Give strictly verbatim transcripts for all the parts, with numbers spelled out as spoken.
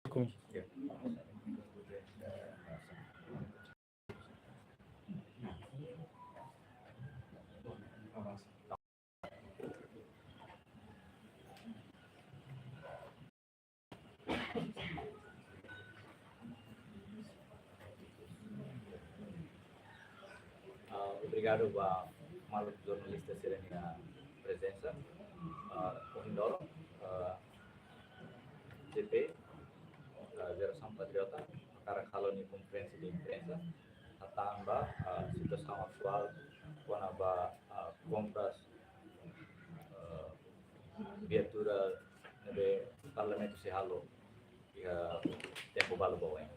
Assalamualaikum. Ah, obrigadu ba maluk jornalista sira-nia prezensa. Ah, ohin loron, ah, G P, ah, Jerasaun Patriota, hakarak halo nia konferénsia de imprensa, hatán ba, ah, situasaun atuál kona-ba, ah, kompras, ah, viatura ne'ebé Parlamentu sei halo iha tempu balu ba oin.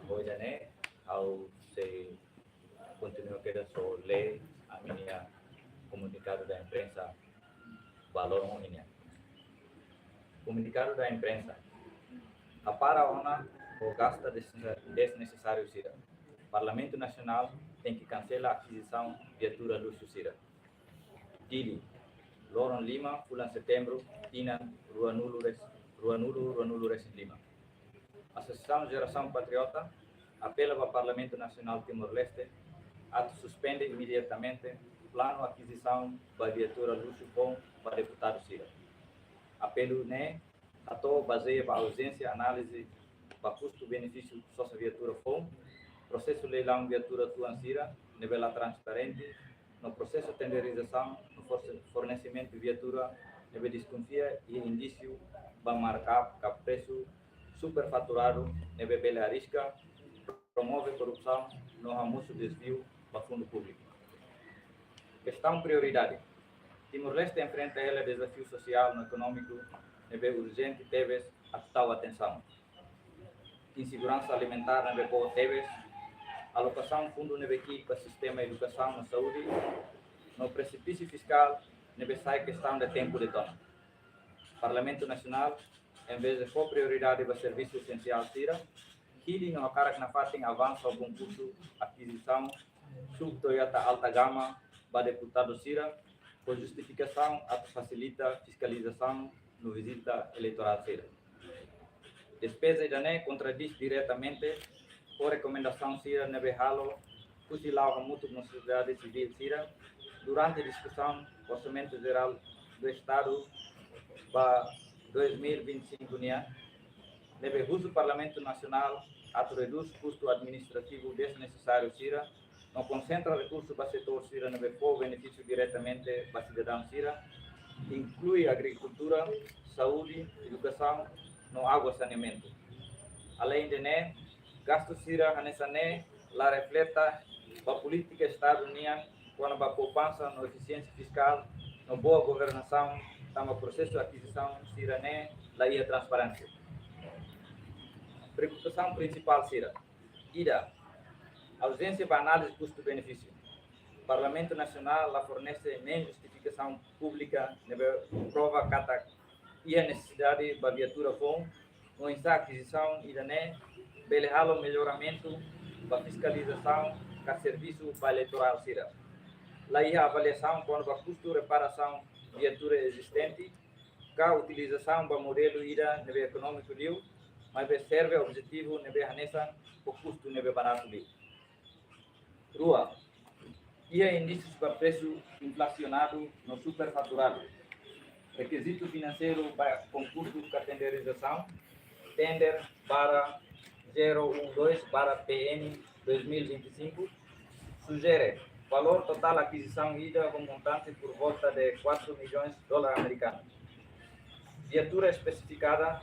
Ohin ne'e, ha'u sei kontinua kedas ho lee ami-nia komunikadu da imprensa ba loron ohin nian. Komunikadu da imprensa. Hapara ona ho gasta desne-, desnesesáriu sira. Parlamentu Nasionál tenke kansela akizisaun viatura luxu sira. Dili, loron lima, fulan Setembru, tinan ruanulu res-, ruanulu, ruanulu resin lima. Asosiasaun Jerasaun Patriota apela ba Parlamentu Nasionál Timor-Leste atu suspende imediatamente planu akizisaun ba viatura luxu foun ba deputadu sira. Apelu ne'e hato'o bazeia ba auzénsia análize ba kustu-benefísiu sosa viatura foun, prosesu leilaun viatura tuan sira ne'ebé la transparente, no prosesu tenderizasaun no forse-, fornesimentu viatura ne'ebé deskonfia iha indísiu ba markup ka presu superfaturadu ne'ebé bele arrisku promove korrupsaun no hamosu dezviu ba fundu públiku. Kestaun prioridade. Timor-Leste enfrenta hela dezafiu sosiál no ekonómiku ne'ebé urjente tebes atu tau atensaun. Inseguransa alimentár ne'ebé boot tebes, alokasaun fundu ne'ebé ki'ik ba sistema edukasaun no saúde, no presipísiu fiskál ne'ebé sai kestaun de tempu de'it ona. Parlamentu Nasionál, envezde fó prioridade ba servisu esensiál sira, hili no hakarak nafatin avansa ho konkursu akizisaun SUV Toyota alta gama ba deputadu sira, ho justifikasaun atu fasilita fiskalizasaun no vizita eleitorál sira. Despeza ida-ne'e kontradís diretamente ho rekomendasaun sira ne'ebé halo husi la'o hamutuk ho sosiedade sivíl sira durante diskusaun Orsamentu Jerál do Estadu ba dois mil e vinte e cinco nian, ne'ebé husu Parlamentu Nasionál atu redús kustu administrativu desnesesáriu sira, no konsentra rekursu ba setór sira ne'ebé fó benefísiu diretamente ba sidadaun sira, inklui agrikultura, saúde, edukasaun, no água saneamentu. Aleinde ne'e, gastu sira hanesan ne'e la refleta ba polítika Estadu nian kona-ba poupansa no efisiénsia fiskál no boa governasaun, tanba prosesu akizisaun sira-ne'e la iha transparénsia. Preokupasaun prinsipál sira. Ida, auzénsia ba análize kustu-benefísiu. Parlamentu Nasionál la fornese nein justifikasaun públika ne'ebé prova katak iha nesesidade ba viatura foun, no oinsá akizisaun ida-ne'e bele halo melloramentu ba fiskalizasaun ka servisu ba eleitorál sira. La iha avaliasaun kona-ba kustu reparasaun viatura ezistente, ka utilizasaun ba modelu ida ne'ebé ekonómiku liu, maibé serve objetivu ne'ebé hanesan ho kustu ne'ebé baratu liu. Rua, iha indísius ba presu inflasionadu no superfaturadu. Rekizitu finanseiru ba konkursu ka tenderizasaun, tender barra zero um dois barra P N dois mil e vinte e cinco, sujere valór totál akizisaun ida ho montante por volta de quatro milhões dólar amerikanu. Viatura espesifikada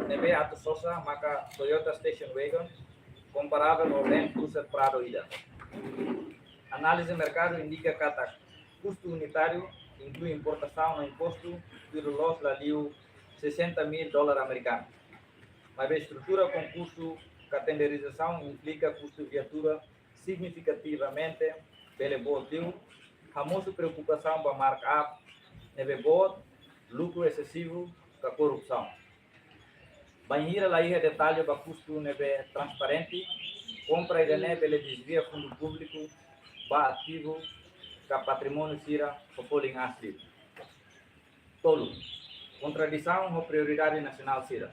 ne'ebé atu sosa maka Toyota Station Wagon, komparável ho Land Cruiser Prado ida. Análize merkadu indika katak kustu unitáriu, inklui importasaun no impostu, tuir loos la liu sessenta mil dólar amerikanu. Maibé estrutura konkursu ka tenderizasaun implika kustu viatura signifikativamente bele boot liu, hamosu preokupasaun ba markup ne'ebé boot, lukru esesivu ka korrupsaun. Bainhira la iha detalle ba kustu ne'ebé transparente, kompra ida-ne'e bele dezvia fundu públiku ba ativu ka patrimóniu sira ho folin aas liu. Tolu, kontradisaun ho prioridade nasionál sira.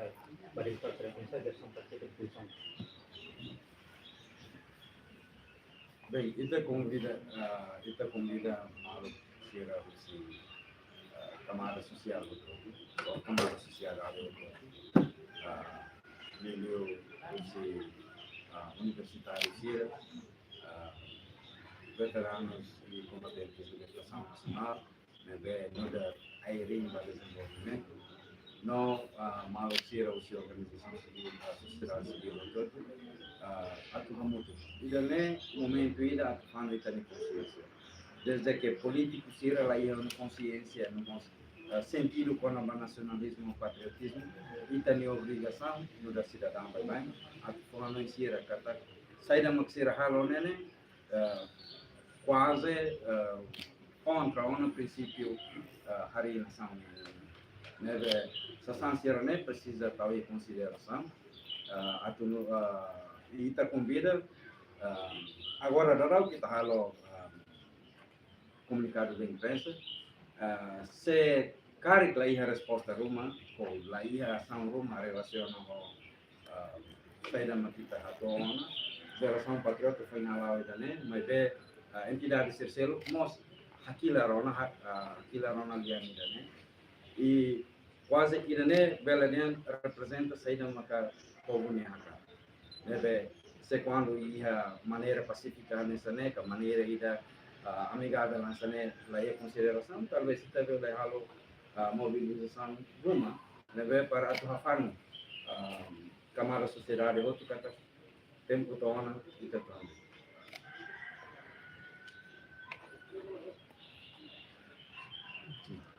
Karik, ba diretór sira, oinsá ita-boot partisipa iha konvensaun? Bem, ita konvida, ah, ita konvida maluk sira husi, ah, kamada sosiál hotu, só kamada sosiál hotu. Ah, liuliu husi ah, universitáriu sira, ah, veteranus i kombatentes libertasaun nasionál, ne'ebé nu'udar ai-riin ba dezenvolvimentu, no, ah, maluk sira husi organizasaun sivíl, ah, sosiedade sivíl hotu-hotu, ah, atu hamutuk. Ida-ne'e momentu ida atu fanu ita-nia konxiénsia. Desde ke polítiku sira la iha ona konxiénsia no mós, ah, sentidu kona-ba nasionalizmu, patriotizmu, ita-nia obrigasaun nu'udar sidadaun baibain atu fó hanoin sira katak saida mak sira halo ne'e ne'e, ah, kuaze, ah, kontra ona prinsípiu, ah, harii nasaun. Ne'ebé sasán sira-ne'e presiza tau iha konsiderasaun, ah, atu nu, ah, ita konvida, ah, agora daudaun ita halo, ah, komunikadu de imprensa, ah, se karik la iha resposta ruma, ou la iha asaun ruma relasiona ho, ah, saida mak ita hato'o ona, Jerasaun Patriota foin hala'o ida-ne'e, maibé, ah, entidade sira seluk mós hakilar ona, ha-, ah, hakilar ona lian ida-ne'e. I kuaze ida-ne'e bele dehan reprezenta saida maka povu nia hakarak. Ne'ebé, se kuandu iha maneira pasífika hanesan ne'e, ka maneira ida, ah, amigavel hanesan ne'e la iha konsiderasaun, talvés ita bele halo, ah, mobilizasaun ruma, ne'ebé para atu hafanu, ah, kamada sosiedade hotu katak tempu to'o ona ita to'o ona.